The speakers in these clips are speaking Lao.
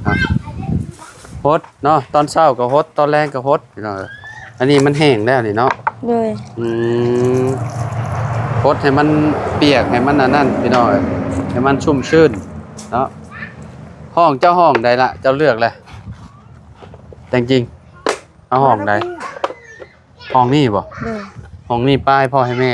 ຫົດເນາະ ຕອນເຊົ້າກໍຫົດ ຕອນແລງກໍຫົດ ພີ່ນ້ອງເອີຍ. ອັນນີ້ມັນແຫ້ງແລ້ວນີ້ເນາະ. ໂດຍ. ອືມ ຫົດໃຫ້ມັນປຽກ ໃຫ້ມັນອັນນັ້ນ ພີ່ນ້ອງເອີຍ ໃຫ້ມັນຊຸ່ມຊື່ນເນາະ. ຫ້ອງ ເຈົ້າຫ້ອງໃດລະ ເຈົ້າເລືອກແຫຼະ ແຕງຈິງ ເອົາຫ້ອງໃດ? ຫ້ອງນີ້ບໍ່? ໂດຍ. ຫ້ອງນີ້ປ້າຍພໍ່ໃຫ້ແມ່.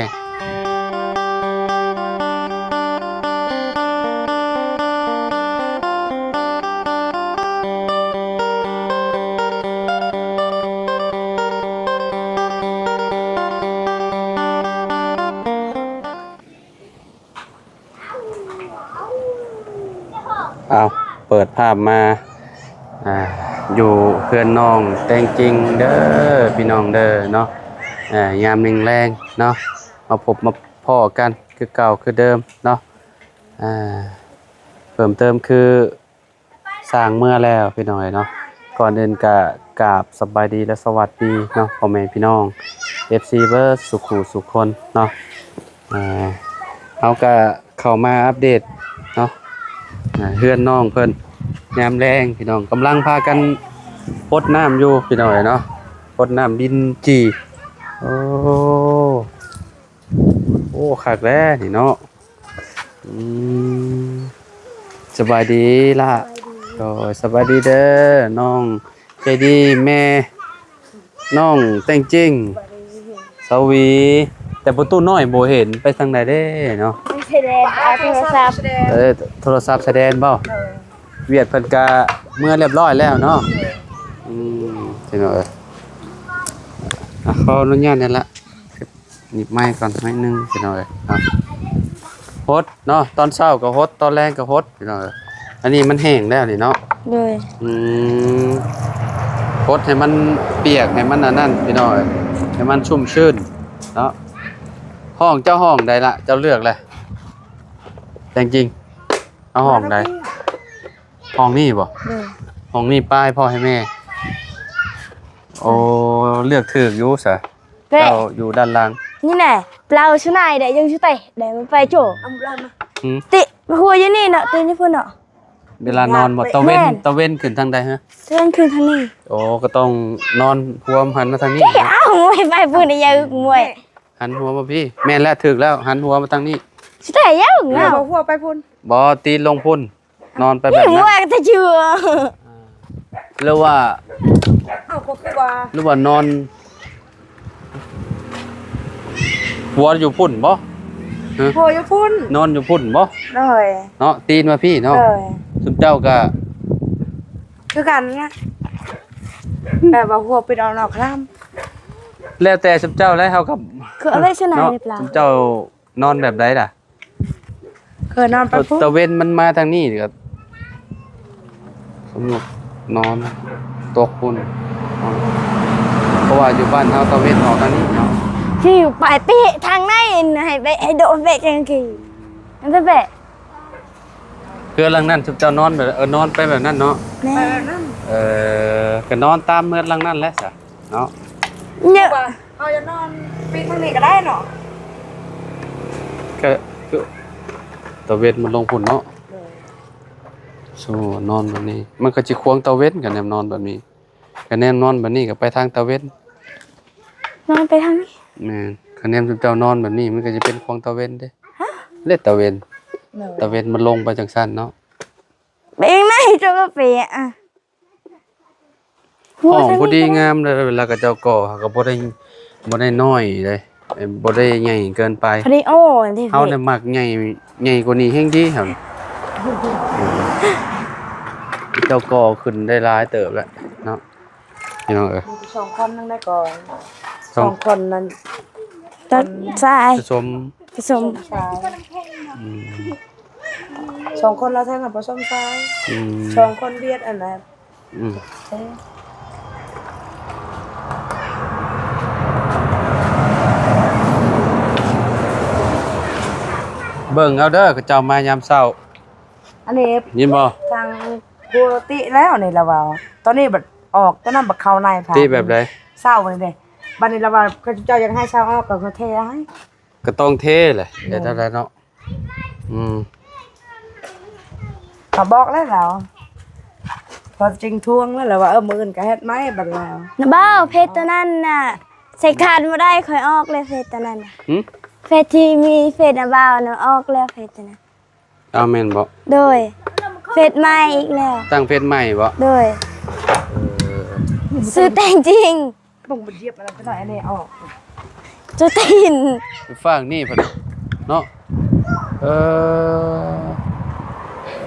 ເອົາ ເປີດພາບມາ ອ່າ ຢູ່ເຮືອນນ້ອງແຕງຈິງເດີ ພີ່ນ້ອງເດີເນາະ. ອ່າ ຍາມແລງໆເນາະ ມາພົບມາພໍ້ກັນຄືເກົ່າຄືເດີມເນາະ. ອ່າ ເພີ່ມເຕີມຄື ຊ່າງເມືອແລ້ວພີ່ນ້ອງເອີຍເນາະ. ກ່ອນອື່ນກະກາບສະບາຍດີ ແລະ ສະຫວັດດີເນາະ ພໍ່ແມ່ພີ່ນ້ອງ ເອັຟຊີ ເບິດສູ່ຄູ່ສູ່ຄົນເນາະ. ເອີ ເຮົາກະເຂົ້າມາອັບເດດເນາະ ເຮືອນນ້ອງເພິ່ນຍາມແລງພີ່ນ້ອງ ກຳລັງພາກັນຫົດນ້ຳຢູ່ພີ່ນ້ອງເອີຍເນາະ. ຫົດນ້ຳດິນຈີ່ ໂອ້ ໂອ້ ຄັກແລ້ວນີ້ເນາະ. ອືມ ສະບາຍດີລະ. ສະບາຍດີ. ໂດຍ ສະບາຍດີເດີ ນ້ອງໃຈດີ ແມ່ນ້ອງແຕງຈິງ ສະຫວີ. ແຕ່ປະຕູນ້ອຍບໍ່ເຫັນ ໄປທາງໃດເດ້ເນາະ? ໄປຊາຍແດນ ເອົາໂທລະສັບ. ເອີ ໂທລະສັບຊາຍແດນບໍ່? ເອີ ວຽດເພິ່ນກະເມືອລຽບຮ້ອຍແລ້ວເນາະ. ເອີ ອືມ ພີ່ນ້ອງເອີຍ ອ່ະ ຂໍອະນຸຍາດແດ່ລະ. ໜີບໄມ້ກ່ອນໜ້ອຍໜຶ່ງ ພີ່ນ້ອງເອີຍເນາະ. ຫົດເນາະ ຕອນເຊົ້າກໍຫົດ ຕອນແລງກໍຫົດ ພີ່ນ້ອງເອີຍ. ອັນນີ້ມັນແຫ້ງແລ້ວນີ້ເນາະ. ໂດຍ. ອືມ ຫົດໃຫ້ມັນປຽກ ໃຫ້ມັນອັນນັ້ນ ພີ່ນ້ອງເອີຍ ໃຫ້ມັນຊຸ່ມຊື່ນເນາະ. ຫ້ອງ ເຈົ້າຫ້ອງໃດລະ ເຈົ້າເລືອກແຫຼະ ແຕງຈິງ ເອົາຫ້ອງໃດ? ຫ້ອງນີ້ບໍ່? ໂດຍ. ຫ້ອງນີ້ປ້າຍພໍ່ໃຫ້ແມ່. ໂອ້ ເລືອກຖືກຢູ່ສະ. ເຈົ້າຢູ່ດ້ານຫຼັງນີ້ແຫຼະ ເປົ່າຊຸນາຍໄດ້ຍັງຊຸເຕໄດ້ມາໄປໂຈ. ຫືມ ຕິມາຫົວຢູ່ນີ້ເນາະ ຕິຢູ່ພຸ້ນເນາະ. ເວລານອນບໍ່? ຕາເວັນ ຕາເວັນຂຶ້ນທາງໃດຮະ? ຕາເວັນຂຶ້ນທາງນີ້. ໂອ້ ກໍຕ້ອງນອນຫົວຫັນມາທາງນີ້. ເອົ້າ ໄປພຸ້ນ ຢ່າມວຍ ຫັນຫົວມາພີ້. ແມ່ນແລ້ວ ຖືກແລ້ວ ຫັນຫົວມາທາງນີ້. ຊິໄດ້ຍັງ ເອົ້າ ຫົວໄປພຸ້ນ. ບໍ່ ຕີນລົງພຸ້ນ. ນອນໄປແບບນັ້ນ ວ່າແຕ່ເຊື່ອ ຫຼືວ່າ ເອົ້າ ກໍຄືວ່າ ຫຼືວ່ານອນ ຫົວຢູ່ພຸ້ນບໍ່? ຮະ ຫົວຢູ່ພຸ້ນ ນອນຢູ່ພຸ້ນບໍ່? ໂດຍ. ເນາະ ຕີນມາພີ້ເນາະ. ໂດຍ. ຊຸມເຈົ້າກະຄືກັນນະ ແບບວ່າຫົວປິດອອກນອກຄຳ. ແລ້ວແຕ່ຊຸມເຈົ້າແຫຼະ ເຮົາກໍຄືເອົາໄວ້ຊະນະ ເນາະ ຫຼືເປົ່າ? ຊຸມເຈົ້ານອນແບບໃດລະ? ເຄີຍນອນໄປພຸ້ນ ຕາເວັນມັນມາທາງນີ້ກໍ ສົມມຸດນອນຕົກພຸ້ນ ເພາະວ່າຢູ່ບ້ານເຮົາຕາເວັນອອກທາງນີ້ເນາະ. ຊິໄປເປະທາງໃນ ໃຫ້ໄປ ໃຫ້ໂດດເປະຈັ່ງຊີ້ ມັນຈະແປະ. ເຮືອນຫຼັງນັ້ນ ຊຸມເຈົ້ານອນແບບ ເອີ ນອນໄປແບບນັ້ນເນາະ. ແມ່ນ. ເອີ ກໍນອນຕາມເຮືອນຫຼັງນັ້ນແຫຼະຊະ. ເນາະ ເຍາະ ເຮົາຈະນອນປີກທາງນີ້ກໍໄດ້ເນາະ. ກະຕາເວັນມັນລົງພຸ້ນເນາະ. ໂດຍ. ໂອ້ ນອນແບບນີ້ ມັນກໍຊິຂວາງຕາເວັນ ກະແນມນອນແບບນີ້ ກະແນມນອນແບບນີ້ກໍໄປທາງຕາເວັນ. ນອນໄປທາງນີ້. ແມ່ນ. ກະແນມເຈົ້ານອນແບບນີ້ ມັນກໍຈະເປັນຂວາງຕາເວັນເດ້. ຮະ? ເລະຕາເວັນ. ໂດຍ. ຕາເວັນມັນລົງໄປຈັ່ງຊັ້ນເນາະ. ເປັນໄງ ຈະມາເປະອະ. ຫ້ອງພໍດີງາມເລີຍ ເວລາເຂົາເຈົ້າກໍ່ ເຂົາກໍບໍ່ໄດ້ ບໍ່ໄດ້ນ້ອຍເດ້ ບໍ່ໄດ້ໃຫຍ່ເກີນໄປ. ພໍດີ ໂອ້ ເຮົານີ້ມັກໃຫຍ່ ໃຫຍ່ກວ່ານີ້ແຮງດີ ເຮົາ ເຈົ້າກໍ່ຂຶ້ນໄດ້ຫຼາຍເຕີບແລ້ວເນາະ ພີ່ນ້ອງເອີຍ. ສອງຄົນຍັງໄດ້ກໍ່ ສອງ ສອງຄົນນັ້ນ ຕັດຊາຍ ປະສົມ ປະສົມຊາຍ. ອືມ ສອງຄົນລາວແທ້ນະ ປະສົມຊາຍ. ອືມ ສອງຄົນຫວຽດອັນນັ້ນ. ອືມ ເບິ່ງເອົາເດີ ເຂົາເຈົ້າມາຍາມເຊົ້າ. ອັນນີ້ຍິນບໍ່? ທາງປົກກະຕິແລ້ວນີ້ລະເວົ້າ ຕອນນີ້ບັດອອກຕອນນັ້ນບັດເຂົ້າໃນ ຕິແບບໃດ? ເຊົ້ານີ້ເດ້ ບັດນີ້ລະວ່າ ເຂົາເຈົ້າຢາກໃຫ້ເຊົ່າອອກ ກໍເທໃຫ້ ກໍຕ້ອງເທແຫຼະ. ເອີ ເຮັດແນວໃດເນາະ? ອືມ ກໍບອກແລ້ວລາວ ວ່າຈິງທວງແລ້ວ ລະວ່າ ເອີ ມື້ອື່ນກໍເຮັດໃໝ່ບັດແລ້ວ. ນະບ່າວ ເຟສໂຕນັ້ນນະ ໃສ່ຄານບໍ່ໄດ້ ຂ້ອຍອອກແລ້ວເຟສໂຕນັ້ນນະ. ຫືມ? ເຟສທີ່ມີເຟສນະບ່າວນະ ອອກແລ້ວເຟສໂຕນັ້ນ. ອ້າວ ແມ່ນບໍ່? ໂດຍ ເຟສໃໝ່ອີກແລ້ວ. ຕັ້ງເຟສໃໝ່ບໍ່? ໂດຍ. ເອີ ຊື່ແຕ່ງຈິງ. ເບິ່ງມັນຢຽບອັນນັ້ນໄປໜ້ອຍ ອັນນີ້ອອກ. ຈຸຕີນ ໄປຝັ່ງນີ້ເພິ່ນເນາະ. ເອີ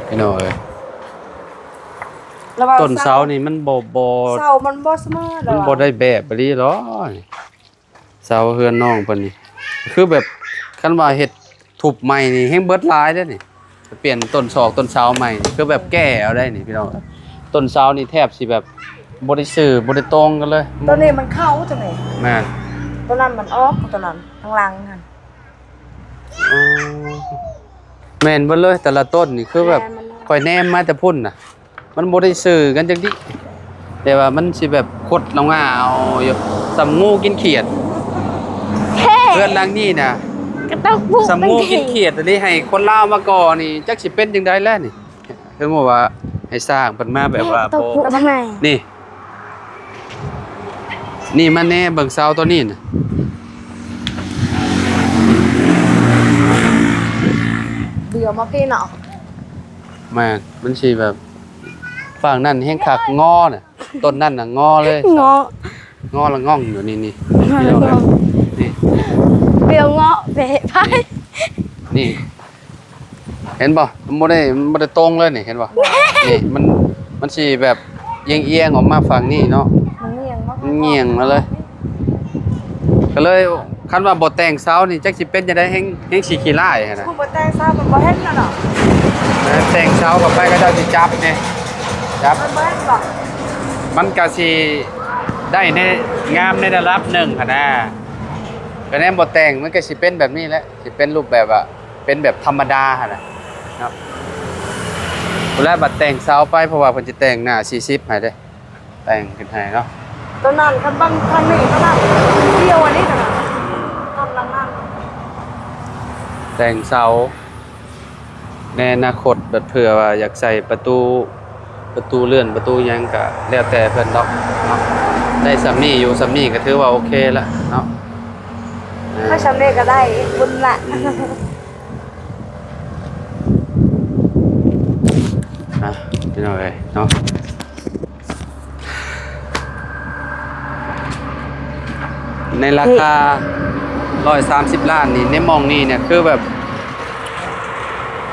ພີ່ນ້ອງເອີຍ ລະວ່າຕົ້ນເສົານີ້ມັນບໍ່ ບໍ່ ເສົາມັນບໍ່ສະເໝີ ມັນບໍ່ໄດ້ແບບອີ່ຫຼີເນາະ. ເສົາເຮືອນນ້ອງເພິ່ນນີ້ ຄືແບບ ຄັນວ່າເຮັດທຸບໃໝ່ນີ້ແຮ່ງເບິດຫຼາຍເດ້ນີ້. ໄປປ່ຽນຕົ້ນສອກຕົ້ນເສົາໃໝ່ ຄືແບບແກ້ເອົາໄດ້ນີ້ພີ່ນ້ອງ. ຕົ້ນເສົານີ້ແທບຊິແບບບໍ່ໄດ້ຊື່ ບໍ່ໄດ້ຕົງກັນເລີຍ. ໂຕນີ້ມັນເຂົ້າຈັ່ງໃດ? ແມ່ນ ໂຕນັ້ນມັນອອກ ໂຕນັ້ນທາງຫຼັງຫັ້ນ. ອໍ ແມ່ນເບິດເລີຍ ແຕ່ລະຕົ້ນນີ້ຄືແບບ ແມ່ນ ມັນ ຂ້ອຍແນມມາແຕ່ພຸ້ນນະ ມັນບໍ່ໄດ້ຊື່ກັນຈັກດິ ແຕ່ວ່າມັນຊິແບບຄົດລະງາວຢູ່ ສ່ຳງູກິນຂຽດ. ເຮືອນຫຼັງນີ້ນະ ກໍຕ້ອງປຸກ ສ່ຳງູກິນຂຽດອີ່ຫຼີ. ໃຫ້ຄົນລາວມາກໍ່ນີ້ ຈັກຊິເປັນຈັ່ງໃດແລ້ວນີ້. ສົມມຸດວ່າໃຫ້ສ້າງເພິ່ນມາແບບວ່າ ຕ້ອງປຸກທາງໃນ ນີ້ ນີ້ມາແນ່ ເບິ່ງເສົາໂຕນີ້ນະ ເບື່ອມາພີ້ເນາະ. ແມ່ນ ມັນຊິແບບ ຝັ່ງນັ້ນແຮ່ງຄັກ ງໍນະ ຕົ້ນນັ້ນນະ ງໍເລີຍ ງໍ ງໍລະງ່ອງຢູ່ ນີ້ ນີ້ ງໍລະງ່ອງ ນີ້ ເປັນງໍເປະໄປ ນີ້ ເຫັນບໍ່? ມັນບໍ່ໄດ້ ມັນບໍ່ໄດ້ຕົງເລີຍນີ້ ເຫັນບໍ່? ນີ້ ມັນ ມັນຊິແບບ ອຽງໆອອກມາຝັ່ງນີ້ເນາະ ມັນຫຍ່ຽງມາ ມັນຫຍ່ຽງມາເລີຍ. ກໍເລີຍ ຄັນວ່າບໍ່ແຕ່ງເສົານີ້ ຈັກຊິເປັນຈັ່ງໃດ ແຮ່ງ ແຮ່ງຊິຂີ້ລ້າຍຫັ້ນນະ. ບໍ່ແຕ່ງເສົາມັນບໍ່ເຫັນແລ້ວເນາະ ແຕ່ງເສົາເຂົ້າໄປ ເຂົາເຈົ້າຊິຈັບນີ້ ຈັບ ມັນບໍ່ເຫັນບໍ່? ມັນກໍຊິໄດ້ໃນ ງາມໃນລະດັບໜຶ່ງຫັ້ນນະ. ຄະແນນບໍ່ແຕ່ງ ມັນກໍຊິເປັນແບບນີ້ແຫຼະ ຊິເປັນຮູບແບບວ່າ ເປັນແບບທຳມະດາຫັ້ນນະເນາະ. ພຸ້ນແຫຼະ ບັດແຕ່ງເສົາໄປ ເພາະວ່າເພິ່ນຊິແຕ່ງໜ້າສີ່ສິບໃຫ້ເດ້ ແຕ່ງຂຶ້ນໃຫ້ເນາະ. ໂຕນັ້ນ ຄັນເບິ່ງທາງນີ້ ໂຕນັ້ນດຽວອັນນີ້ນະ ຕົ້ນຫຼັງນັ້ນ ແຕ່ງເສົາ ໃນອະນາຄົດ ແບບເພື່ອວ່າຢາກໃສ່ປະຕູ ປະຕູເລື່ອນ ປະຕູຫຍັງກະແລ້ວແຕ່ເພິ່ນດອກເນາະ. ໄດ້ສ່ຳນີ້ຢູ່ ສ່ຳນີ້ກະຖືວ່າໂອເຄລະເນາະ. ເອີ ຖ້າສ່ຳນີ້ກະໄດ້ບຸນລະ. ອືມ ອ່ະ ພີ່ນ້ອງເອີຍເນາະ ໃນລາຄາຮ້ອຍສາມສິບລ້ານນີ້ ໃນໝ່ອງນີ້ນີ້ ຄືແບບ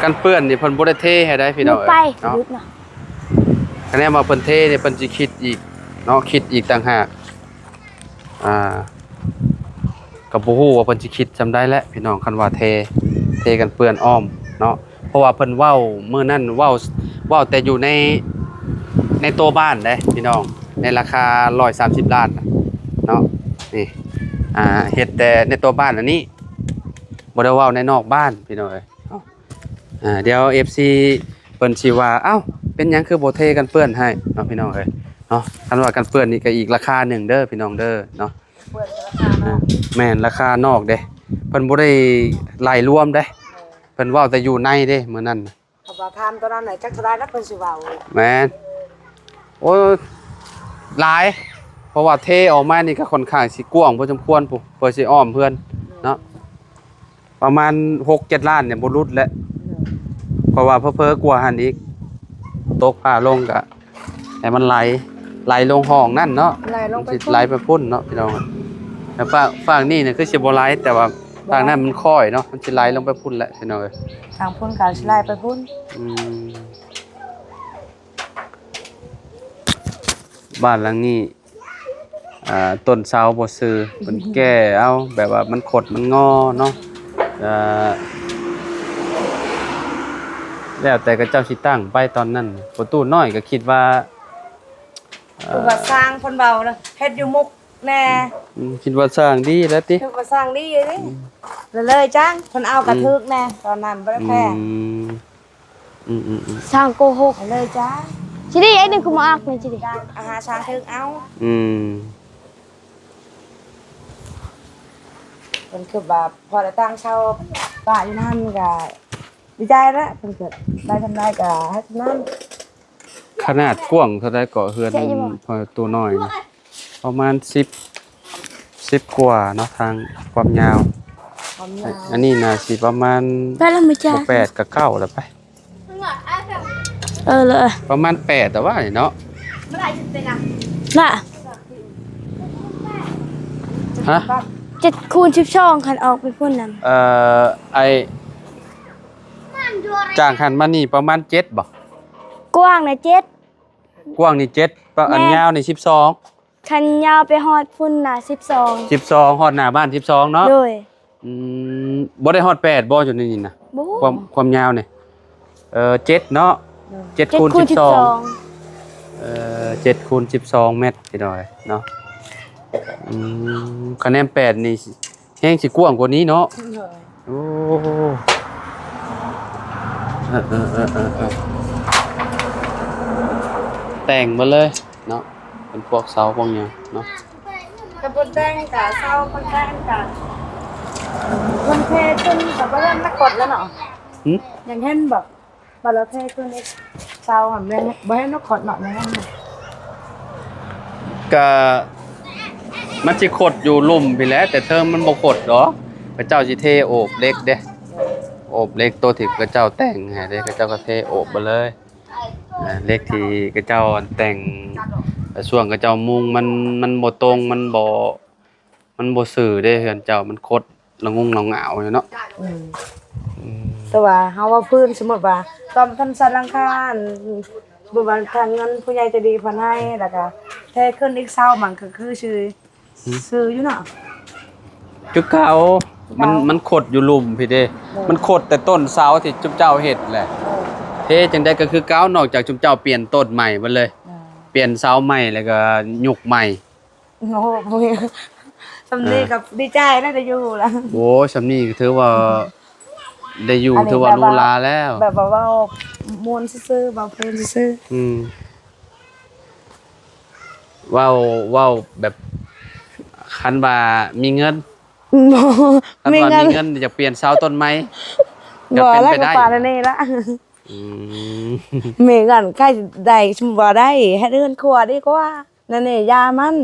ກັນເປື້ອນນີ້ ເພິ່ນບໍ່ໄດ້ເທໃຫ້ໄດ໋ ພີ່ນ້ອງເອີຍເນາະ. ຄະແນນວ່າເພິ່ນເທນີ້ ເພິ່ນຊິຄິດອີກເນາະ ຄິດອີກຕ່າງຫາກ. ອ່າ ກໍບໍ່ຮູ້ວ່າເພິ່ນຊິຄິດສ່ຳໃດແຫຼະພີ່ນ້ອງ ຄັນວ່າເທ ເທກັນເປື້ອນອ້ອມເນາະ. ເພາະວ່າເພິ່ນເວົ້າມື້ນັ້ນ ເວົ້າ ເວົ້າແຕ່ຢູ່ໃນ ໃນຕົວບ້ານເດ້ພີ່ນ້ອງ ໃນລາຄາຮ້ອຍສາມສິບລ້ານນະເນາະ. ນີ້ ອ່າ ເຮັດແຕ່ໃນຕົວບ້ານອັນນີ້ ບໍ່ໄດ້ເວົ້າໃນນອກບ້ານພີ່ນ້ອງເອີຍເນາະ. ອ່າ ດຽວເອັຟຊີເພິ່ນຊິວ່າ ເອົ້າ ເປັນຫຍັງຄືບໍ່ເທກັນເປື້ອນໃຫ້ເນາະ ພີ່ນ້ອງເອີຍເນາະ. ຄັນວ່າກັນເປື້ອນນີ້ກໍອີກລາຄາໜຶ່ງເດີພີ່ນ້ອງເດີເນາະ. ເປື້ອນກໍລາຄານອກ ອ່າ ແມ່ນ ລາຄານອກເດ້ ເພິ່ນບໍ່ໄດ້ໄລ່ລວມເດ້ ເພິ່ນເວົ້າແຕ່ຢູ່ໃນເດ້ມື້ນັ້ນ. ເຂົາວ່າຖາມຕອນນັ້ນແຫຼະ ຈັກເທົ່າໃດລະເພິ່ນຊິເວົ້າ. ແມ່ນ ໂອ້ຍ ຫຼາຍ ເພາະວ່າເທອອກມານີ້ກໍຂ້ອນຂ້າງຊິກວ້າງພໍສົມຄວນພຸ້ນ ເພື່ອຊິອ້ອມເຮືອນເນາະ. ປະມານຫົກເຈັດລ້ານນີ້ບໍ່ຫຼຸດແຫຼະ ເພາະວ່າເຜີໆກວ່າຫັ້ນອີກ. ຕົກຜ້າລົງກະໃຫ້ມັນໄຫຼ ໄຫຼລົງຫ້ອງນັ້ນເນາະ ໄຫຼລົງໄປພຸ້ນ ມັນຊິໄຫຼໄປພຸ້ນເນາະພີ່ນ້ອງ. ແຕ່ຟາກ ຟາກນີ້ນະຄືຊິບໍ່ໄຫຼ ແຕ່ວ່າຟາກນັ້ນມັນຄ້ອຍເນາະ ມັນຊິໄຫຼລົງໄປພຸ້ນແຫຼະພີ່ນ້ອງເອີຍ. ທາງພຸ້ນກໍຊິໄຫຼໄປພຸ້ນ. ອືມ ບ້ານຫຼັງນີ້ ອ່າ ຕົ້ນເສົາບໍ່ຊື່ ເພິ່ນແກ້ເອົາ ແບບວ່າມັນຄົດມັນງໍເນາະ. ແລ້ວແຕ່ເຂົາເຈົ້າຊິຕັ້ງໄປຕອນນັ້ນ. ປະຕູນ້ອຍກໍຄິດວ່າ ເອີ ຄືວ່າຊ່າງເພິ່ນເວົ້ານະ ເຮັດຢູ່ມຸກແດ່. ອືມ ຄິດວ່າຊ່າງດີແລ້ວຕິ ຄິດວ່າຊ່າງດີເດ້. ອືມ ເລີຍຈ້າງ ເພິ່ນເອົາກະຖືກແດ່ ອືມ ຕອນນັ້ນບໍ່ໄດ້ແພງ. ອືມ ອືມໆໆ ຊ່າງໂກຫົກເລີຍຈ້າ. ຊິດີ ໄອ້ໜຶ່ງຄືມາອັກນີ້ຊິດີ ອາຫາຊ່າງຖືກເອົາ. ອືມ ເພິ່ນຄືວ່າພໍໄດ້ຕັ້ງເສົາປະຢູ່ນັ້ນກະດີໃຈແລ້ວ ເພິ່ນກໍໄດ້ສ່ຳໃດກະໃຫ້ສ່ຳນັ້ນ. ຂະໜາດກວ້າງເທົ່າໃດເກາະ ເຮືອນພໍ່ຕູ້ນ້ອຍນີ້? ປະມານສິບ ສິບກວ່າເນາະ ທາງຄວາມຍາວ. ຄວາມຍາວ ອັນນີ້ໜ້າຊິປະມານ ໄປລະ ບໍ່ ແປດກະເກົ້າລະໄປ. ເອີ ເລີຍ ປະມານແປດແລ້ວວ່ານີ້ເນາະ. ລະ ຮະ? ເຈັດຄູນສິບສອງ ຄັນອອກໄປພຸ້ນນະ. ເອີ ໄອ້ ຈາກຫັ້ນມານີ້ປະມານເຈັດບໍ່? ກວ້າງນະເຈັດ. ກວ້າງນີ້ເຈັດ ປະ ອັນ ແມ່ນ ຍາວນີ້ສິບສອງ. ຄັນຍາວໄປຮອດພຸ້ນນະສິບສອງ. ສິບສອງ ຮອດໜ້າບ້ານສິບສອງເນາະ. ໂດຍ. ອືມ ບໍ່ໄດ້ຮອດແປດບໍ່ ຢູ່ໃນນີ້ນະ? ບໍ່. ຄວາມ ຄວາມຍາວນີ້ ເອີ ເຈັດເນາະ. ໂດຍ. ເຈັດຄູນ ເຈັດຄູນສິບສອງ ສິບສອງ. ເອີ ເຈັດຄູນສິບສອງແມັດ ພີ່ນ້ອງເນາະ. ອືມ ຄະແນນແປດນີ້ ແຮງຊິກວ້າງກວ່ານີ້ເນາະ. ໂດຍ. ໂອ້ ເອີ ເອີ ເອີ ເອີ ເອີ ແຕ່ງໝົດເລີຍເນາະ ເປັນພວກເສົາພວກຫຍັງເນາະ. ກະບໍ່ແຕ່ງກະເສົາ ບໍ່ແຕ່ງກະ ເພິ່ນເທຂຶ້ນກະບໍ່ເຫັນນະຄົດແລ້ວເນາະ. ຫື? ຍັງເຫັນບໍ່? ບາດລະເທຄືນີ້ ຊາວຫັ້ນແມ່ນບໍ່ເຫັນນະຄົດເນາະ ແມ່ນ. ກະມັນຊິຄົດຢູ່ລຸ່ມພີ້ແຫຼະ ແຕ່ເທິງມັນບໍ່ຄົດດອກ. ເຂົາເຈົ້າຊິເທໂອບເຫຼັກເດ້ ໂອບເຫຼັກໂຕທີ່ເຂົາເຈົ້າແຕ່ງໃຫ້ເດ້ ເຂົາເຈົ້າກະເທໂອບເບິດເລີຍ. ເຫຼັກທີ່ເຂົາເຈົ້າແຕ່ງ ຊ່ວງເຂົາເຈົ້າມຸງມັນ ມັນບໍ່ຕົງ ມັນບໍ່ ມັນບໍ່ຊື່ເດ້ ເຮືອນເຈົ້າມັນຄົດລະງຸງລະງາວຢູ່ເນາະ. ອືມ ອືມ ແຕ່ວ່າເຮົາເວົ້າພື້ນ ສົມມຸດວ່າຕອນເພິ່ນສ້າງຫຼັງຄາ ອັນ ສົມມຸດວ່າທາງເງິນຜູ້ໃຫຍ່ໃຈດີເພິ່ນໃຫ້ ແລ້ວກະເທຂຶ້ນອີກເສົາ ມັນກະຄືຊື່ ອືມ ຊື່ຢູ່ເນາະ. ຄືເກົ່າ ຄືເກົ່າ ມັນ ມັນຄົດຢູ່ລຸ່ມພີ້ເດ້. ໂດຍ. ມັນຄົດແຕ່ຕົ້ນເສົາທີ່ຈຸມເຈົ້າເຮັດແຫຼະ. ໂດຍ. ເທຈັ່ງໃດກະຄືເກົ່າ ນອກຈາກຈຸມເຈົ້າປ່ຽນຕົ້ນໃໝ່ເບິດເລີຍ. ໂດຍ. ປ່ຽນເສົາໃໝ່ ແລ້ວກະຍຸກໃໝ່. ໂອ້ໂຫ ສ່ຳນີ້ ເອີ ກະດີໃຈແລ້ວ ໄດ້ຢູ່ລະ. ໂອ້ ສ່ຳນີ້ກະຖືວ່າໄດ້ຢູ່ ອັນນີ້ ຖືວ່າ ແບບວ່າ ຫຼູຫຼາແລ້ວ ແບບວ່າເວົ້າມ່ວນຊື່ໆ ເວົ້າເພງຊື່ໆ. ອືມ ເວົ້າ ເວົ້າແບບ ຄັນວ່າມີເງິນ ບໍ່ ຄັນວ່າມີເງິນ ມີເງິນຢາກປ່ຽນເສົາຕົ້ນໃໝ່ ບໍ່ ກະເປັນໄປໄດ້ ແລ້ວກະປານນີ້ລະ. ອືມ ມີເງິນໃກ້ໄດ້ ສົມມຸດວ່າໄດ້ເຮັດເຮືອນຄົວດີກວ່າ. ນັ້ນນີ້ ຢ່າມັນ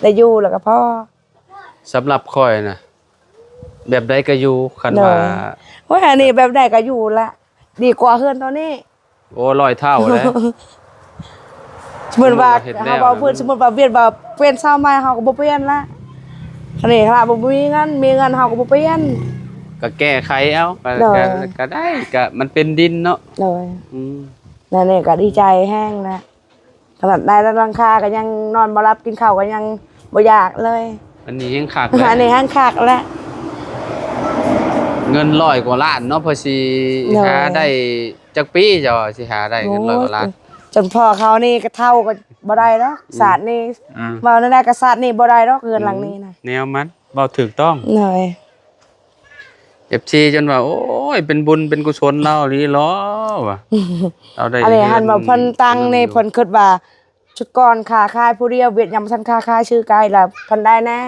ໄດ້ຢູ່ແລ້ວກະພໍ. ສຳລັບຂ້ອຍນະ ແບບໃດກະຢູ່ ຄັນວ່າ ໂດຍ ໂອ້ຍ ອັນນີ້ແບບໃດກະຢູ່ລະ ດີກວ່າເຮືອນໂຕນີ້. ໂອ້ ຮ້ອຍເທົ່າເດ້. ສົມມຸດວ່າ ສົມມຸດວ່າເຮັດແລ້ວ ເຮົາເວົ້າພື້ນ ສົມມຸດວ່າວຽກວ່າປ່ຽນເສົາໃໝ່ ເຮົາກະບໍ່ປ່ຽນລະ. ອັນນີ້ລະ ບໍ່ມີເງິນ ມີເງິນເຮົາກະບໍ່ປ່ຽນ ກະແກ້ໄຂເອົາ ກະ ໂດຍ ກະ ກະໄດ້ ກະມັນເປັນດິນເນາະ. ໂດຍ. ອືມ ນັ້ນນີ້ກະດີໃຈແຮງນະ. ຂະໜາດໄດ້ຫຼັງຄາກະຍັງນອນບໍ່ຫຼັບ ກິນເຂົ້າກະຍັງບໍ່ຢາກເລີຍ. ອັນນີ້ແຮງຄັກແຫຼະ ອັນນີ້ແຮງຄັກແຫຼະ. ເງິນຮ້ອຍກວ່າລ້ານເນາະ ເພື່ອຊິ ໂດຍ ຫາໄດ້ຈັກປີ ເຈົ້າຊິຫາໄດ້ເງິນຮ້ອຍກວ່າລ້ານ? ໂອ້ຍ ຈົນພໍ່ເຂົານີ້ກະເຖົ້າກະບໍ່ໄດ້ດອກ. ອືມ ຊາດນີ້ ອ່າ ເວົ້າແນວໃດກະຊາດນີ້ບໍ່ໄດ້ດອກ ເຮືອນຫຼັງນີ້ນະ. ອືມ ແນວມັນ ເວົ້າຖືກຕ້ອງ. ໂດຍ. ເອັຟຊີ ຈົນວ່າ ໂອ້ຍ ເປັນບຸນເປັນກຸສົນລາວອີ່ຫຼີຫຼໍ ວ່າ ລາວໄດ້ ອັນນີ້ຫັ້ນວ່າເພິ່ນຕັ້ງນີ້ ເພິ່ນຄຶດວ່າ ຊຸດກ່ອນຄ້າຂາຍຜູ້ດຽວ ວຽດຍັງບໍ່ທັນຄ້າຂາຍ ຊື້ໄກ່ລະເພິ່ນໄດ້ແນ່.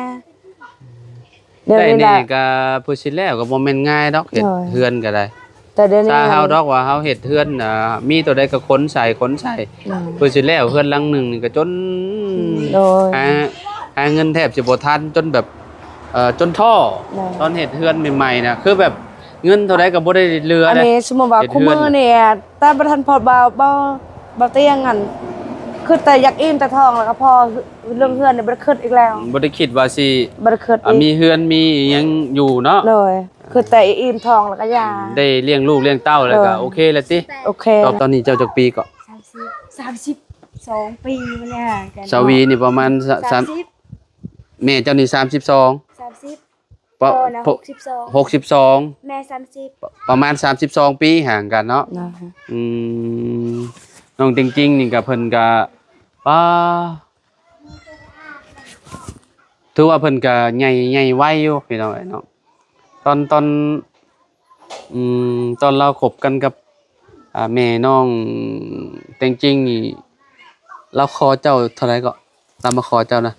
ດຽວນີ້ລະ ໄດ້ແນ່ກະ ເພື່ອຊິແລ້ວກະບໍ່ແມ່ນງ່າຍດອກ ເຮັດ ໂດຍ ເຮືອນກະໄດ້. ແຕ່ດຽວນີ້ ຊາເຮົາດອກວ່າເຮົາເຮັດເຮືອນ ອ່າ ມີໂຕໃດກະຂົນໃສ່ ຂົນໃສ່ ອືມ ເພື່ອຊິແລ້ວເຮືອນຫຼັງໜຶ່ງນີ້ກະຈົນ ໂດຍ ຫາ ຫາເງິນແທບຊິບໍ່ທັນ ຈົນແບບ ເອີ ຈົນທໍ້. ໂດຍ. ຕອນເຮັດເຮືອນໃໝ່ໆນະ ຄືແບບເງິນເທົ່າໃດກະບໍ່ໄດ້ເຫຼືອ. ອັນນີ້ ເດ້ ສົມມຸດວ່າ ເຮັດເຮືອນ ຄູ່ມື້ນີ້ ແຕ່ບໍ່ທັນພໍດ ເບົາ ເບົາ ເບົາຕຽງຫັ້ນ ຄຶດແຕ່ຢາກອີ່ມແຕ່ທ້ອງ ແລ້ວກະພໍ ເລື່ອງເຮືອນນີ້ບໍ່ໄດ້ຄຶດອີກແລ້ວ. ບໍ່ໄດ້ຄິດວ່າຊິ ບໍ່ໄດ້ຄຶດອີກ ມີເຮືອນມີອີ່ຫຍັງຢູ່ເນາະ. ໂດຍ. ຄຶດແຕ່ອີ່ມທ້ອງແລ້ວກະຢ່າ ໄດ້ລ້ຽງລູກລ້ຽງເຕົ້າແລ້ວກະ ໂດຍ ໂອເຄແລ້ວຕິ. ໂອເຄ. ຕອນນີ້ເຈົ້າຈັກປີເກາະ? ສາມສິບ ສາມສິບສອງປີແລ້ວ. ສາວີນີ້ປະມານ ສາມສິບ ສາມ ແມ່ເຈົ້ານີ້ສາມສິບສອງ ສາມສິບ ປະ ພໍ່ນະ ຫົກສິບສອງ ຫົກສິບສອງ ແມ່ສາມສິບ ປະ ປະມານສາມສິບສອງປີຫ່າງກັນເນາະ. ໂດຍ. ອືມ ນ້ອງຕິງຈິງນີ້ກະເພິ່ນກະ ປ້າ ຖືວ່າເພິ່ນກະໃຫຍ່ ໃຫຍ່ໄວຢູ່ພີ່ນ້ອງເອີຍເນາະ. ຕອນ ຕອນ ອືມ ຕອນລາວຄົບກັນກັບ ອ່າ ແມ່ນ້ອງແຕງຈິງນີ້ ລາວຂໍເຈົ້າເທົ່າໃດເກາະ? ລາວມາຂໍເຈົ້ານະ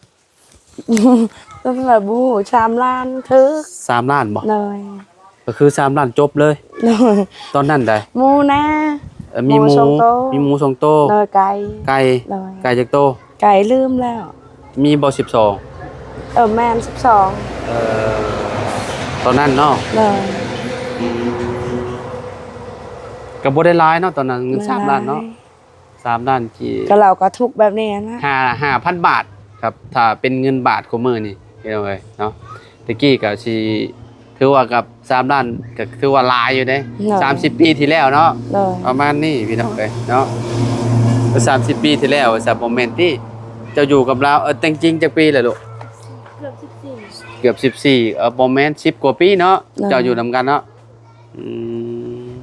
ລາວບໍ່ຮູ້ ສາມລ້ານຖືກ ສາມລ້ານບໍ່? ໂດຍ. ກະຄືສາມລ້ານຈົບເລີຍ. ໂດຍ. ຕອນນັ້ນໃດ ໝູ່ນະ ເອີ ມີໝູ ໝູສອງໂຕ ມີໝູສອງໂຕ ໂດຍ ໄກ່ ໄກ່ ໂດຍ ໄກ່ຈັກໂຕ? ໄກ່ລືມແລ້ວ ມີບໍ່ສິບສອງ? ເອີ ແມ່ນສິບສອງ ເອີ ຕອນນັ້ນເນາະ ໂດຍ ອືມ ກໍບໍ່ໄດ້ຫຼາຍເນາະ ຕອນນັ້ນເງິນ ບໍ່ຫຼາຍ ສາມລ້ານເນາະ ສາມລ້ານກີບ ກໍເຮົາກໍທຸກແບບນີ້ນະ ຫ້າ ຫ້າພັນບາດ ຄັບ ຖ້າເປັນເງິນບາດຄູ່ມື້ນີ້ ພີ່ນ້ອງເອີຍເນາະ ແຕ່ກີ້ກໍຊິ ຖືວ່າກັບສາມລ້ານກໍຖືວ່າຫຼາຍຢູ່ເດ້ ໂດຍ ສາມສິບປີທີ່ແລ້ວເນາະ ໂດຍ ປະມານນີ້ພີ່ນ້ອງເອີຍເນາະ ສາມສິບປີທີ່ແລ້ວ ວ່າຊະ ບໍ່ແມ່ນຕິ ເຈົ້າຢູ່ກັບລາວ ເອີ ແຕ່ງຈິງຈັກປີແລ້ວລູກ? ເກືອບສິບສີ່ ເກືອບສິບສີ່ ເອີ ບໍ່ແມ່ນ ສິບກວ່າປີເນາະ ໂດຍ ເຈົ້າຢູ່ນຳກັນເນາະ ອືມ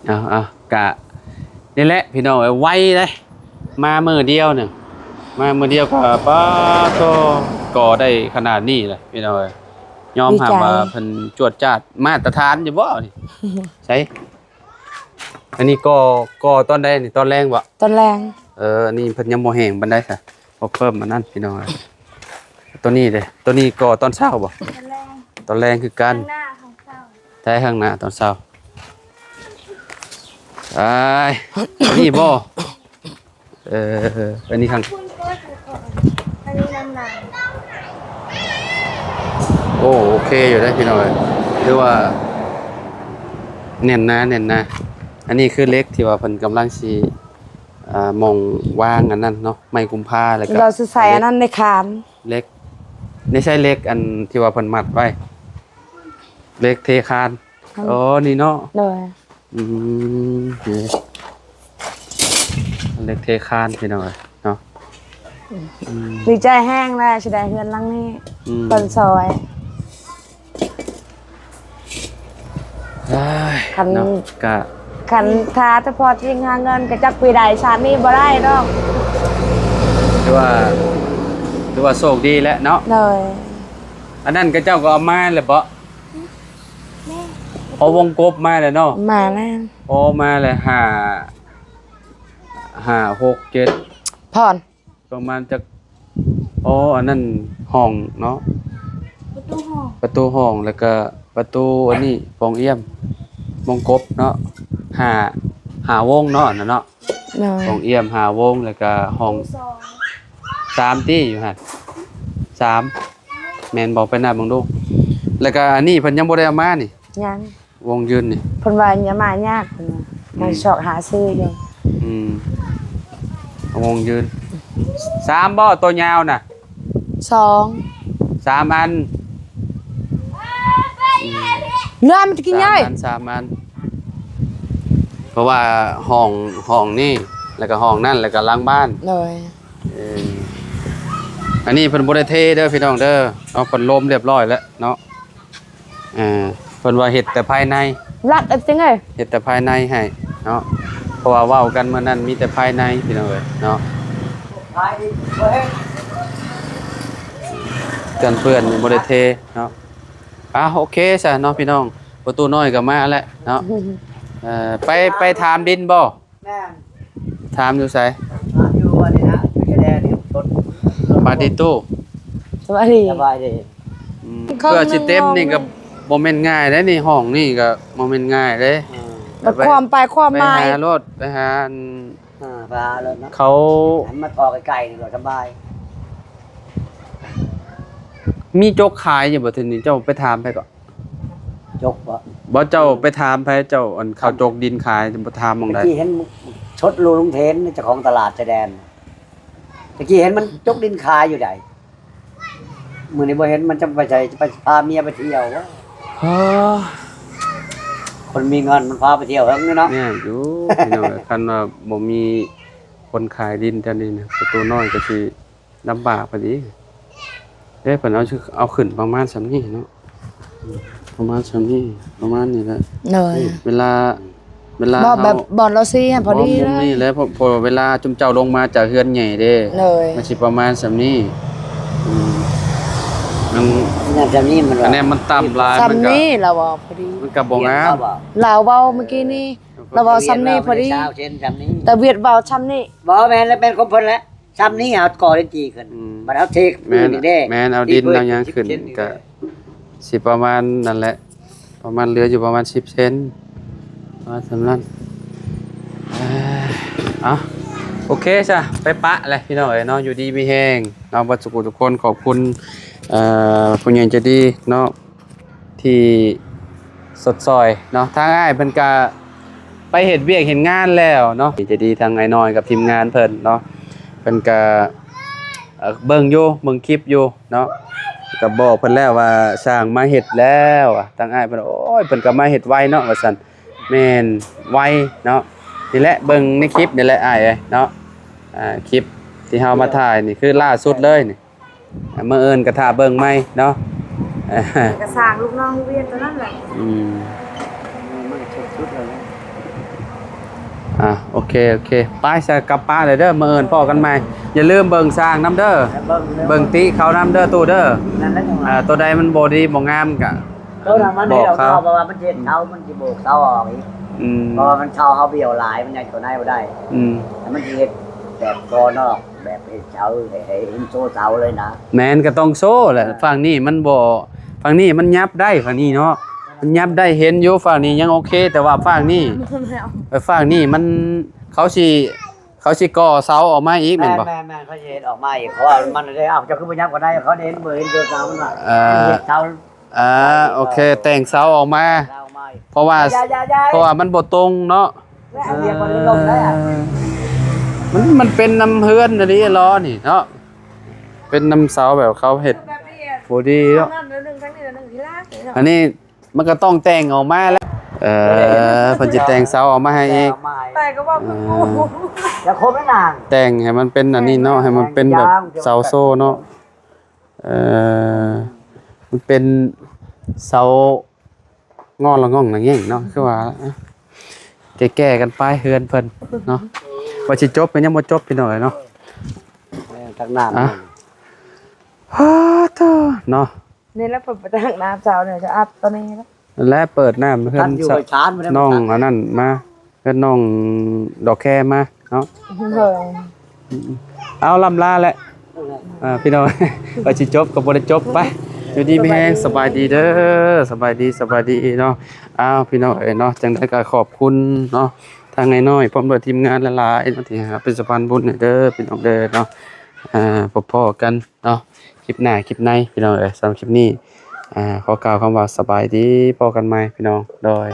ເອົາ ເອົາ ກະນີ້ແຫຼະພີ່ນ້ອງເອີຍ ໄວເດ້ ມາມື້ດຽວໜຶ່ງ ມາມື້ດຽວກໍ ປາໂທ້ ກໍ່ໄດ້ຂະໜາດນີ້ແຫຼະພີ່ນ້ອງເອີຍ ຍອມຮັບວ່າເພິ່ນຈວດຈາດມາດຕະຖານຢູ່ບໍ່ນີ້ ໃສ ອັນນີ້ກໍ່ ກໍ່ຕອນໃດນີ້ ຕອນແລງບໍ່? ຕອນແລງ ເອີ ອັນນີ້ເພິ່ນຍັງບໍ່ແຫ້ງປານໃດຊະ ເພິ່ນເພີ່ມອັນນັ້ນພີ່ນ້ອງເອີຍ ໂຕນີ້ເດ້ ໂຕນີ້ກໍ່ຕອນເຊົ້າບໍ່? ຕອນແລງ ຕອນແລງຄືກັນ ຂ້າງໜ້າ ຂ້າງເຊົ້າ ໃຊ້ຂ້າງໜ້າຕອນເຊົ້າ ອ້າຍ ນີ້ບໍ່? ເອີ ອັນນີ້ຂ້າງ ອັນນີ້ນຳຫຼັງ ໂອ້ ໂອເຄຢູ່ເດ້ພີ່ນ້ອງເອີຍ ຖືວ່າແໜ້ນໜາ ແໜ້ນໜາ ອັນນີ້ຄືເຫຼັກທີ່ວ່າເພິ່ນກຳລັງຊິ ອ່າ ໝ່ອງວາງອັນນັ້ນເນາະ ໄມ້ກຸມພາ ແລ້ວກໍ ເຮົາຊິໃສ່ອັນນັ້ນໃນຄານ ເຫຼັກ ໃນໃຊ້ເຫຼັກອັນທີ່ວ່າເພິ່ນມັດໄວ້ ເຫຼັກເທຄານ ອໍ ນີ້ເນາະ ໂດຍ ອືມ ນີ້ເຫຼັກເທຄານພີ່ນ້ອງເອີຍເນາະ ອືມ ດີໃຈແຮງແຫຼະ ຊິໄດ້ເຮືອນຫຼັງນີ້ ອືມ ເພິ່ນຊ່ອຍ ອ້າຍ ຄັນ ເນາະ ກະ ຄັນຖ້າແຕ່ພໍຈິງຫາເງິນກໍຈັກປີໃດ ຊາດນີ້ບໍ່ໄດ້ດອກ ຖືວ່າ ຖືວ່າໂຊກດີແຫຼະເນາະ ໂດຍ ອັນນັ້ນເຂົາເຈົ້າກໍເອົາມາແລ້ວບໍ່? ແມ່ນ ເອົາວົງກົບມາແລ້ວເນາະ ມາແລ້ວ ອໍ ມາແລ້ວ ຫ້າ ຫ້າ ຫົກ ເຈັດ ພອນ ປະມານຈັກ ອໍ ອັນນັ້ນຫ້ອງເນາະ ປະຕູຫ້ອງ ປະຕູຫ້ອງ ແລ້ວກະປະຕູອັນນີ້ ປ່ອງອຽມ ວົງກົບເນາະ ຫ້າ ຫ້າວົງເນາະ ອັນນັ້ນເນາະ ໂດຍ ປ່ອງອຽມຫ້າວົງ ແລ້ວກະຫ້ອງ ສາມຕິ ຢູ່ຫັ້ນ ສາມ ແມ່ນບໍ່? ໄປນັບເບິ່ງດູ ແລ້ວກະອັນນີ້ເພິ່ນຍັງບໍ່ໄດ້ເອົາມານີ້ ຍັງ ວົງຢືນນີ້ ເພິ່ນວ່າຢ່າມາຍາກ ເພິ່ນວ່າ ອືມ ຍັງຊອກຫາຊື້ຢູ່ ອືມ ວົງຢືນ ສາມບໍ່? ໂຕຍາວນະ ສອງ ສາມອັນ ອືມ ເຫຼືອມັນຈະກິນໃຫຍ່ ສາມອັນ ສາມອັນ ເພາະວ່າຫ້ອງ ຫ້ອງນີ້ ແລ້ວກໍຫ້ອງນັ້ນ ແລ້ວກໍຫຼັງບ້ານ ໂດຍ ເອີ ອັນນີ້ເພິ່ນບໍ່ໄດ້ເທເດີພີ່ນ້ອງເດີ ເອົາພັດລົມຮຽບຮ້ອຍແລ້ວເນາະ ເອີ ເພິ່ນວ່າເຮັດແຕ່ພາຍໃນ ລັດເອົາຈັ່ງເອີຍ ເຮັດແຕ່ພາຍໃນໃຫ້ເນາະ ເພາະວ່າເວົ້າກັນມື້ນັ້ນມີແຕ່ພາຍໃນພີ່ນ້ອງເອີຍເນາະ ກັນເປື້ອນຍັງບໍ່ໄດ້ເທເນາະ ອ່າ ໂອເຄຊະເນາະພີ່ນ້ອງ ປະຕູນ້ອຍກໍມາແລ້ວເນາະ ເອີ ໄປ ໄປຖາມດິນບໍ່? ແມ່ນ ຖາມຢູ່ໃສ? ຖາມຢູ່ອັນນີ້ນະ ຢູ່ຊາຍແດນນີ້ ຕົ້ນ ປາດີຕູ້ ສະບາຍດີ ສະບາຍດີ ອືມ ເພື່ອຊິເຕັມນີ້ກໍບໍ່ແມ່ນງ່າຍເດ້ນີ້ ຫ້ອງນີ້ກໍບໍ່ແມ່ນງ່າຍເດ້ ເອີ ແບບຄວາມໄປຄວາມມາ ໄປຫາໂລດ ໄປຫາອັນ ເອີ ໄປຫາໂລດເນາະ ເຂົາ ໃຫ້ມັນອອກໄກໆ ນີ້ກໍສະບາຍ ມີຈົກຂາຍຢູ່ບໍ່? ທີນີ້ເຈົ້າໄປຖາມໃຜເກາະ? ຈົກບໍ່? ບໍ່ ເຈົ້າໄປຖາມໃຜ? ເຈົ້າ ອັນເຂົາຈົກດິນຂາຍ ບໍ່ຖາມໝ່ອງໃດ? ຕະກີ້ເຫັນສົດລູລຸງເທນ ເຈົ້າຂອງຕະຫຼາດຊາຍແດນ ຕະກີ້ເຫັນມັນຈົກດິນຂາຍຢູ່ໃດ໋ ມື້ນີ້ບໍ່ເຫັນ ມັນຈະໄປໃສ? ຈະໄປພາເມຍໄປທ່ຽວບໍ່? ຮະ ຄົນມີເງິນມັນພາໄປທ່ຽວເຫິງຢູ່ເນາະ ຍາກຢູ່ພີ່ນ້ອງເອີຍ ຄັນວ່າບໍ່ມີຄົນຂາຍດິນແຖວນີ້ນະ ປະຕູນ້ອຍກໍຊິ ລຳບາກພໍດີເດ້ ເພິ່ນເອົາ ເອົາຂຶ້ນປະມານສ່ຳນີ້ເນາະ ປະມານສ່ຳນີ້ ປະມານນີ້ແຫຼະ ໂດຍ ເວລາ ເວລາ ບໍ່ ເຮົາ ແບບບ່ອນລາວຊີຫັ້ນພໍດີເລີຍ ນີ້ແຫຼະ ເພາະ ເພາະເວລາຈຸມເຈົ້າລົງມາຈາກເຮືອນໃຫຍ່ເດ້ ໂດຍ ມັນຊິປະມານສ່ຳນີ້ ອືມ ມັນ ອັນນັ້ນສ່ຳນີ້ມັນ ອັນນີ້ມັນຕ່ຳຫຼາຍ ສ່ຳນີ້ລາວເວົ້າພໍດີ ມັນກໍບໍ່ງາມ ລາວເວົ້າມື້ກີ້ນີ້ ລາວເວົ້າສ່ຳນີ້ພໍດີ ຊາວເຊັນສ່ຳນີ້ ຕາວຽດເວົ້າສ່ຳນີ້ ບໍ່ແມ່ນ ແລ້ວແມ່ນຂອງເພິ່ນແຫຼະ ສ່ຳນີ້ເຮົາກໍ່ໄດ້ຕີຂຶ້ນ ອືມ ບັດເຮົາເທ ແມ່ນ ພື້ນນີ້ເດ້ ແມ່ນ ເອົາດິນເອົາຫຍັງຂຶ້ນ ຕີພື້ນ ກໍ ສິບເຊັນ ຊິປະມານນັ້ນແຫຼະ ປະມານເຫຼືອຢູ່ປະມານສິບເຊັນ ວ່າສ່ຳນັ້ນ ເອີ ເອົາ ໂອເຄຊະ ໄປປະແຫຼະພີ່ນ້ອງເອີຍເນາະ ຢູ່ດີມີແຮງເນາະ ເບິດສູ່ຜູ້ທຸກຄົນ. ຂອບຄຸນ ເອີ ຜູ້ໃຫຍ່ໃຈດີເນາະ ທີ່ຊົດຊ່ອຍເນາະ. ທາງອ້າຍເພິ່ນກະໄປເຮັດວຽກເຮັດງານແລ້ວເນາະ ໃຈດີ ທາງອ້າຍນ້ອຍກັບທີມງານເພິ່ນເນາະ ເພິ່ນກະ ເອີ ເບິ່ງຢູ່ ເບິ່ງຄລິບຢູ່ເນາະ ກະບອກເພິ່ນແລ້ວວ່າຊ່າງມາເຮັດແລ້ວ. ທາງອ້າຍເພິ່ນ ໂອ້ຍ ເພິ່ນກະມາເຮັດໄວເນາະ ວ່າຊັ້ນ. ແມ່ນ ໄວເນາະ. ນີ້ແຫຼະ ເບິ່ງໃນຄລິບນີ້ແຫຼະອ້າຍເອີຍເນາະ. ອ່າ ຄລິບທີ່ເຮົາມາຖ່າຍນີ້ຄືລ່າສຸດເລີຍນີ້. ອ່າ ມື້ອື່ນກໍຖ້າເບິ່ງໃໝ່ເນາະ. ເອີ ກໍສ້າງລູກນ້ອງວຽນຕົວນັ້ນແຫຼະ. ອືມ ມັນສຸດໆແລ້ວ. ອ່າ ໂອເຄ ໂອເຄ ໄປຊະ ກັບປະເລີຍເດີ. ມື້ອື່ນພໍ້ກັນໃໝ່. ຢ່າລືມເບິ່ງຊ່າງນຳເດີ. ເບິ່ງ ເບິ່ງຕິເຂົານຳເດີ ຕູ້ເດີ. ນັ້ນແຫຼະ ອ່າ ຕົວໃດມັນບໍ່ດີບໍ່ງາມກະ ໂຕນັ້ນມັນເຮັດອອກ ບອກເຂົາ ເພາະວ່າມັນຊິເຮັດເສົາ ມັນຊິໂບກເສົາອອກອີກ. ອືມ ເພາະວ່າມັນເສົາເຮົາບ້ຽວຫຼາຍ ມັນຍັງເຂົ້າໃນບໍ່ໄດ້. ອືມ ແລ້ວມັນຊິເຮັດແບບກໍ່ນອກ ແບບເຮັດເສົາ ໃຫ້ ໃຫ້ເຫັນໂຊເສົາເລີຍນະ. ແມ່ນ ກໍຕ້ອງໂຊແຫຼະ. ອ່າ ຝັ່ງນີ້ມັນບໍ່ ຝັ່ງນີ້ມັນຫຍັບໄດ້ ຝັ່ງນີ້ເນາະ ມັນຫຍັບໄດ້ ເຫັນຢູ່. ຝັ່ງນີ້ຍັງໂອເຄ ແຕ່ວ່າຝັ່ງນີ້ ເອີ ຝັ່ງນີ້ມັນ ເຂົາຊິ ເຂົາຊິກໍ່ເສົາອອກມາອີກແມ່ນບໍ່? ແມ່ນໆ ເຂົາຊິເຮັດອອກມາອີກ ເພາະວ່າມັນໄດ້ ອ້າວ ເຈົ້າຄືບໍ່ຫຍັບກໍໄດ້ ເຂົາໄດ້ເຫັນ ບໍ່ເຫັນໂຕເສົາມັນວ່າ ເອີ ເຮັດເສົາ ອ່າ ໂອເຄ ແຕ່ງເສົາອອກມາ ເສົາອອກມາອີກ ເພາະວ່າ ຢ່າໆໆໆ ເພາະວ່າມັນບໍ່ຕົງເນາະ. ແມ່ນ ເອີ ມັນ ມັນເປັນນຳເຮືອນອີ່ຫຼີລໍນີ້ເນາະ ເປັນນຳເສົາແບບເຂົາເຮັດ ແບບນີ້ ບໍ່ດີເນາະ. ອັນນີ້ ມັນກໍຕ້ອງແຕ່ງອອກມາແຫຼະ. ເອີ ເພິ່ນຊິແຕ່ງເສົາອອກມາໃຫ້ອີກ. ແຕ່ງກໍເວົ້າຄືກູ ເອີ ຢ່າຄົມນະນາງ ແຕ່ງໃຫ້ມັນເປັນອັນນີ້ເນາະ ໃຫ້ມັນເປັນແບບເສົາໂຊເນາະ. ເອີ ມັນເປັນເສົາງໍລະງ່ອງລະແງ່ງເນາະ ຄືວ່າ ແກ້ໆກັນໄປເຮືອນເພິ່ນເນາະ. ວ່າຊິຈົບກໍຍັງບໍ່ຈົບ ພີ່ນ້ອງເອີຍເນາະ. ເອີ ຕັກນ້ຳ ອ່ະ ຮາໂຕເນາະ. ນີ້ແຫຼະ ເປີດປະຕູຫ້ອງນ້ຳເຊົ້ານີ້ ຈະອາບຕອນນີ້ແຫຼະ ແລະ ເປີດນ້ຳເຮືອນ ທ່ານຢູ່ ຊະ ໄປຊານບໍ່ໄດ້ ນ້ອງອັນນັ້ນມາ ເຮືອນນ້ອງດອກແຄມາເນາະ. ເອີ ເອົາ ລ່ຳລາແຫຼະ ເອີ ພີ່ນ້ອງ ວ່າຊິຈົບກໍບໍ່ໄດ້ຈົບ. ໄປ ຢູ່ດີມີແຮງ ສະບາຍດີເດີ ສະບາຍດີ ສະບາຍດີເນາະ. ອ້າວ ພີ່ນ້ອງເອີຍເນາະ ຈັ່ງໃດກໍຂອບຄຸນເນາະ ທາງອ້າຍນ້ອຍ ພ້ອມດ້ວຍທີມງານຫຼາຍໆເນາະ ທີ່ຫາເປັນສະພານບຸນໃຫ້ເດີ ພີ່ນ້ອງເດີເນາະ. ອ່າ ພົບພໍ້ກັນເນາະ ຄລິບໜ້າຄລິບໃນ ພີ່ນ້ອງເອີຍ. ສຳລັບຄລິບນີ້ ອ່າ ຂໍກ່າວຄຳວ່າສະບາຍດີ ພໍ້ກັນໃໝ່ ພີ່ນ້ອງ ໂດຍ.